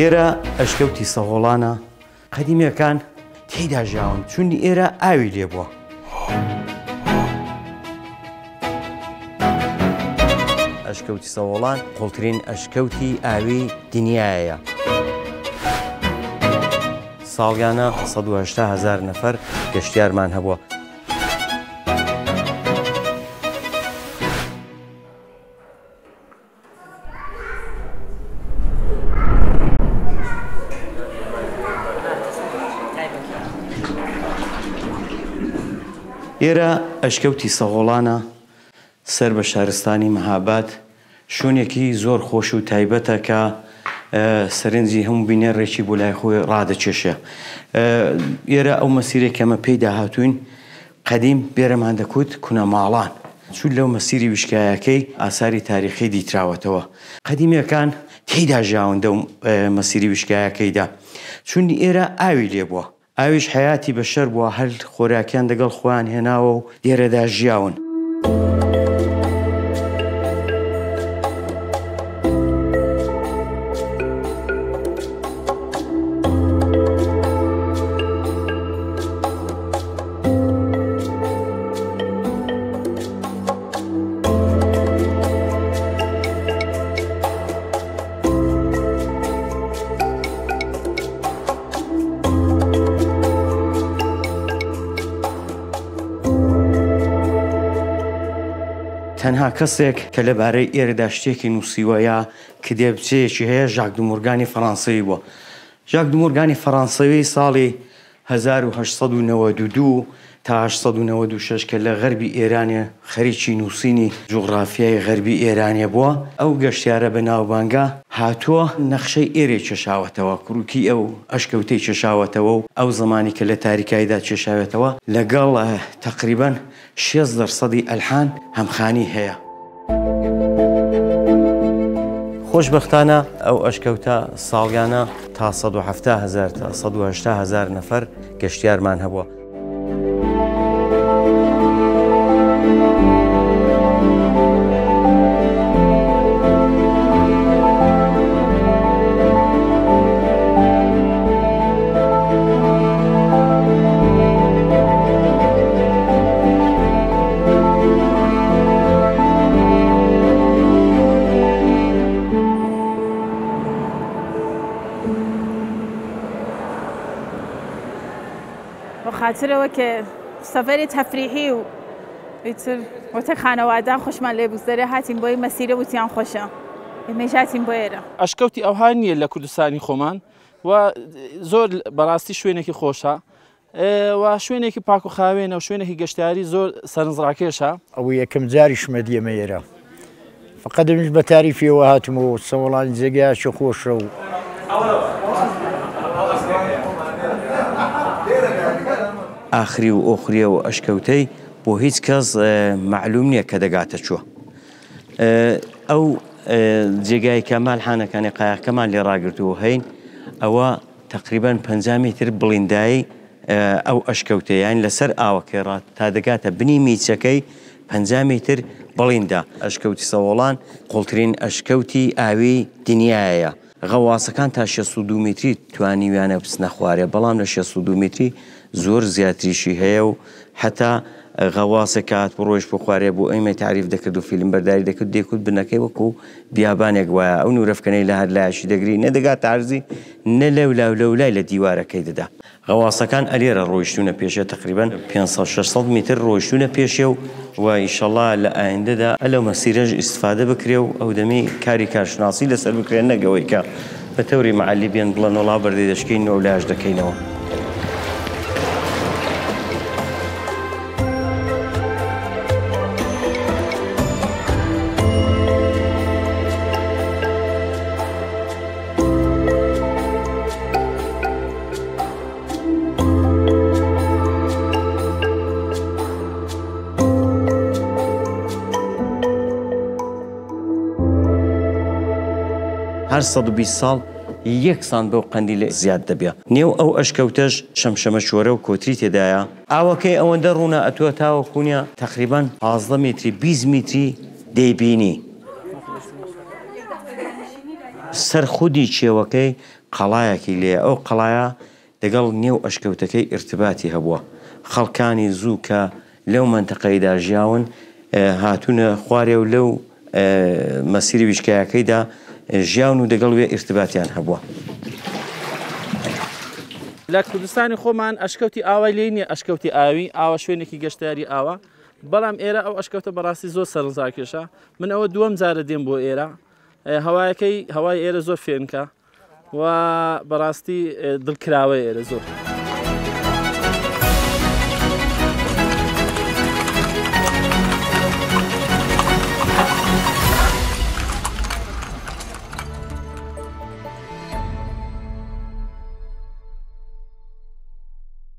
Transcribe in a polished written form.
ئێرە ئەشکەوتی سەهۆڵانە، قەدیمیەکان تێیدا ژیاون، چون ئێرە ئاوی لێ بووە. ئەشکەوتی سەهۆڵان قوڵترین ئەشکەوتی ئاوی دنیایە. ساڵیانە 180 هەزار نەفەر گەشتیارمان هەبووە. ئێرە ئەشکەوتی سەهۆڵانە سەر بە شارستانی مەهاباد، شوێنێکی زۆر خۆش و تایبەتە کە سەرنجی هەموو بینەرێکی بۆ لای خۆی ڕادەکێشێ. ئێرە ئەو مەسیرەی کە ئەمە پێیدا هاتووین قەدیم بێرەمان دەکوت کونە ماڵان. چون لەو مەسیری ویشکایەکەی ئاساری تاریخی دیتراوەتەوە. قەدیمیەکان تێیدا ژیاون دەو مەسیری ویشکایەکەیدا. چون ئێرە ئاوی لێ بووە. ئاویش حەیاتی بەشەر بووە هەر خۆراکیان دەگەڵ خۆیان هێناوە و لێرەدا ژیاون. تەنها کەسێک کە لەبارەی ئێرەدا شتێکی نووسیوە یا کتێبچەیەکی هەیە ژاک دومۆرگانی فەڕانسەوی بووە. ژاک دومۆرگانی فەڕانسەوی ساڵی 1892 تا 896 کە لە غەربی ئێرانێ خەریکی نووسینی جوغڕافیای غەربی ئێرانێ بووە، ئەو گەشتیارە بەناوبانگە هاتووە نەخشەی ئێرەی کێشاوەتەوە، کروکی ئەو ئەشکەوتەی کێشاوەتەوە و ئەو زەمانی کە لە تاریکاییدا کێشاوێتەوە لەگەڵ تەقریبەن شێست دەرسەدی ئەلحان هەمخانی هەیە. خۆشبەختانە ئەو ئەشکەوتە ساڵیانە تا 170 هەزار تا 180 هەزار نەفەر گەشتیارمان هەبووە. خاترەوە کە سەفەری تەفریحی و ئیتر وەتە خانەوادە خۆشمان لێ بگوزەرێ هاتین بۆی مەسیرە وتیان خۆشە ئێمەیش هاتین بۆ ئێرە. ئەشکەوتی ئەوها نییە لە کوردستانی خۆمان و زۆر بەڕاستی شوێنێکی خۆشە و شوێنێکی پاک و خاوێنە و شوێنێکی گەشتیاری زۆر سەرنجڕاکێشە. ئەوە یەکەم جاریشمە دێمە ئێرە فقط منیش بە تاریفیەوە هاتمەوە سەوڵانی جێگایەکی خۆشە و ئاخری و ئۆخری ئەو ئەشکەوتەی بۆ هیچ کەس مەعلوم نییە کە دەگاتە کوێ. ئەو جێگای کە مالحانەکانی قایەکەمان لێ ڕاگرتووە هەین ئەوە تەقریبەن 50 میتر بڵیندایی ئەو ئەشکەوتەیە یان لەسەر ئاوەکەی ڕا تا دەگاتە بنی میچەکەی 50 میتر بڵیندا. ئەشکەوتی سەوەڵان قوڵترین ئەشکەوتی ئاوی دنیایە. غەواسەکان تا 62 میتری توانیویانە بچنە خوارێ، بەڵام لە 62 میتری زۆر زیاتریشی هەیە و حەتا غەواسێک کە هاتبوو ڕۆیشت بۆ خوارێ بۆ ئێمەی تاریف دەکرد و فیلم بەرداری دەکرد دەیکوت بنەکەی وەکوو بیابانێک وایە ئەو نوورەفکەنەی لە هەر لایەکی دەگری نە دەگاتە عەرزی نە لەولا و لەولای لە دیوارەکەی دەدا. غەواسەکان ئەلێرە ڕۆیشتوونە پێشێ تەقریبەن 500 600 میتر ڕۆیشتوونە پێشێ و و ئیشەڵا لە ئایندەدا ئەلەو مەسیرەش ئیستفادە بکرێ و ئەو دەمی کاری کارشناسی لەسەر بکرێ نەک ئەوەی کە بە تەوری مەعەلی بێن بڵێن وەڵا بەردەی دەشکێنین و ئەولایەش دەکەینەوە. هەر 120 ساڵ یەک سانت بەو قەندیلە زیاد دەبێ. نێو ئەو ئەشکەوتەش شەمشەمە چۆرە و کۆتری تێدایە. ئاوەکەی ئەوەندە ڕوونە ئەتۆ تاوەکو نیە تەقریبەن 15 میتری 20 میتری دەیبینی. سەر خودی کێوەکەی قەڵایەکی لێیە، ئەو قەڵایە دەگەڵ نێو ئەشکەوتەکەی ئیرتباتی هەبووە. خەڵکانی زوو کە لەو مەنتەقەیدا ژیاون هاتوونە خوارێ و لەو مەسیری ویشکایەکەیدا ژیاون و دەگەڵ وێ ئیرتباتیان هەبووە. لە کوردستانی خۆمان ئەشکەوتی ئاوای لێ نییە، ئەشکەوتی ئاوی، ئاوە شوێنێکی گەشتیاری ئاوە، بەڵام ئێرە ئەو ئەشکەوتە بەڕاستی زۆر سەرنجڕاکێشە. من ئەوە دووەم جارە دێم بۆ ئێرە، هەوایەکەی هەوای ئێرە زۆر فێنکە و بەڕاستی دڵکراوەیە ئێرە زۆر.